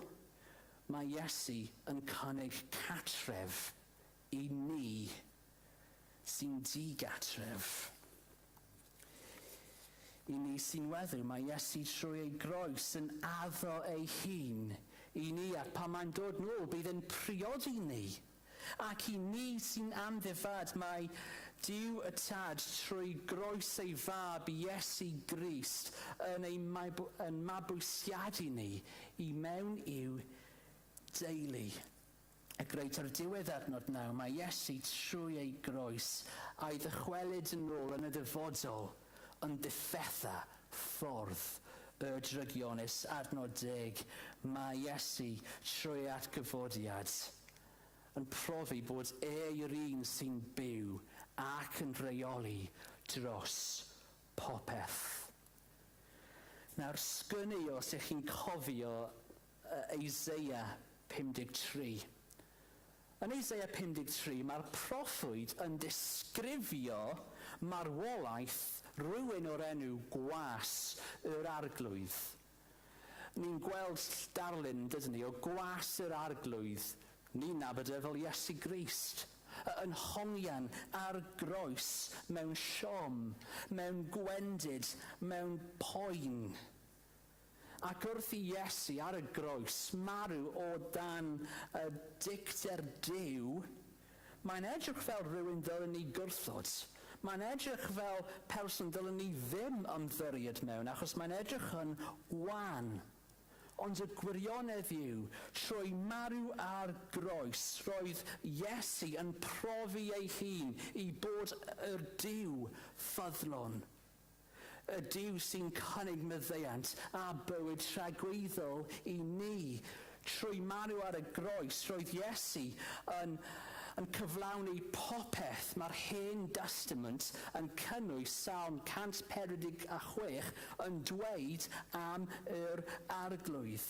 mae Iesu yn cynnig catref i ni sy'n digatref. I ni sy'n weddw, mae Iesu trwy ei groes yn addo ei hun i ni, ac pan mae'n dod nôl, bydd yn priodi ni. Ac i ni sy'n amddifad, mae Duw y Tad trwy groes ei fab Iesu Grist yn ei yn mabwysiadu ni i mewn i'w deulu. Ac reit ar diwedd adnod 9, mae Iesu trwy ei groes a'i ddychwelyd yn ôl yn y dyfodol yn difetha ffordd y drygionus. Adnod 10, mae Iesu trwy ei atgyfodiad yn profi bod e yw'r un sy'n byw ac yn rheoli dros popeth. Nawr, sgynnu os ych chi'n cofio Isaiah 53. Yn Isaiah 53, mae'r proffwyd yn disgrifio marwolaeth rhywun o'r enw Gwas yr Arglwydd. Ni'n gweld darlun, dydyn ni, o Gwas yr Arglwydd. Ni'n nabod e fel Iesu Grist, yn hongian ar groes mewn siom, mewn gwendid, mewn poen. Ac wrth i Iesu ar y groes marw o dan y dicter Duw, mae'n edrych fel rhywun ddylen ni gwrthod. Mae'n edrych fel person dylen ni ddim ymddiried mewn, achos mae'n edrych yn wan. Ond y gwirionedd yw, trwy marw ar groes, roedd Iesu yn profi ei hun i bod yr Duw ffyddlon. Y Duw sy'n cynnig maddeuant a bywyd tragwyddol i ni. Trwy marw ar y groes, roedd Iesu yn, yn cyflawni popeth. Mae'r Hen Destament yn cynnwys Salm 146 yn dweud am yr Arglwydd.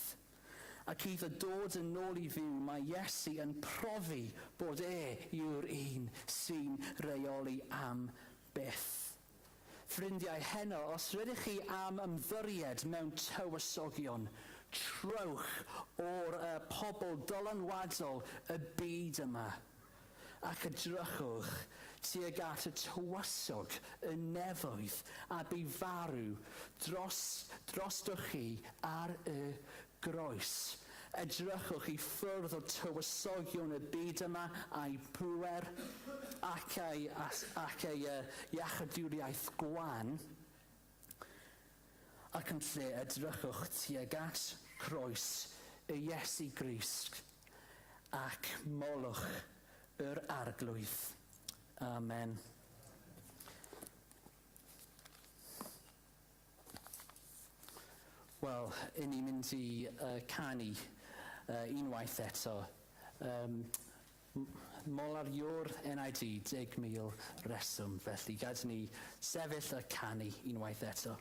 Ac iddo dod yn ôl i fyw, mae Iesu yn profi bod e yw'r un sy'n reoli am byth. Ffrindiau, heno, os rydych chi am ymddiried mewn tywysogion, trowch o'r pobl dylanwadol y byd yma ac edrychwch tuag at y tywysog y nefoedd a bu farw dros, drostoch chi ar y groes. Edrychwch i ffwrdd o tywysogion y byd yma a'i pŵer ac ei, ac ei iachawdwriaeth gwan, ac yn lle edrychwch tuag at croes y Iesu Grist ac molwch yr Arglwydd. Amen. Wel, i ni'n mynd i canu unwaith eto. Molar yw'r NID 10,000 reswm, felly gad ni sefyll a canu unwaith eto.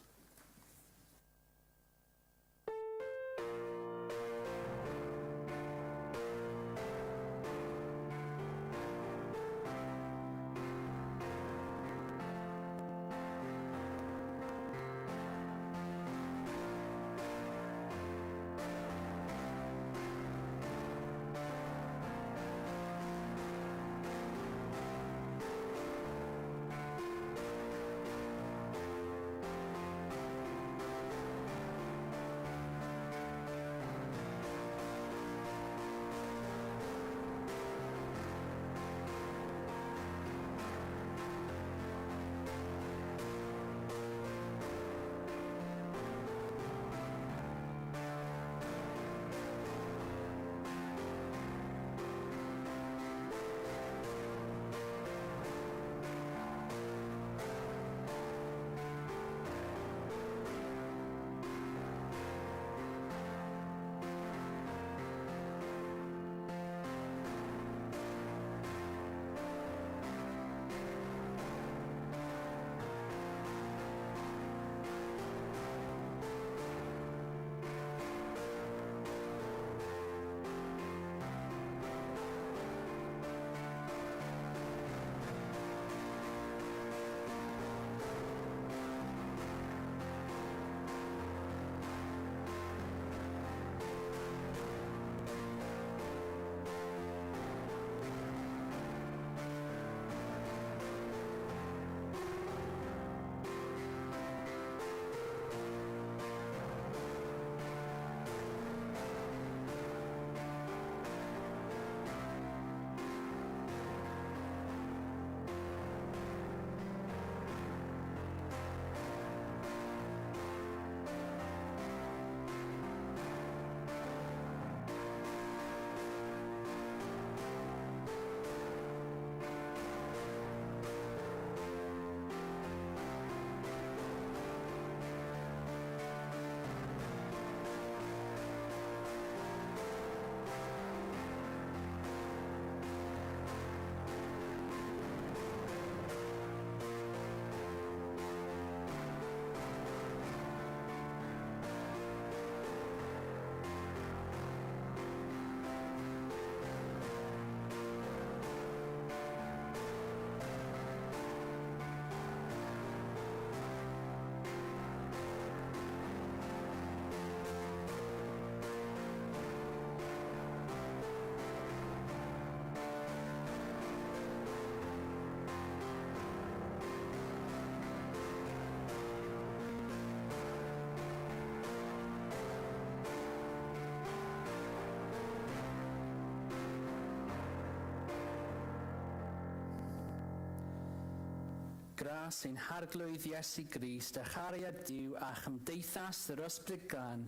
Gras ein Harglwydd Iesu Grist a chariad Duw a chymdeithas yr Ysbryd Glân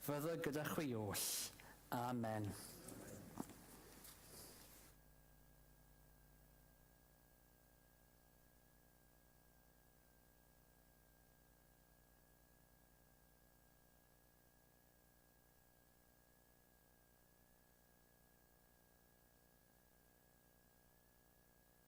fyddo gyda chwi oll. Amen.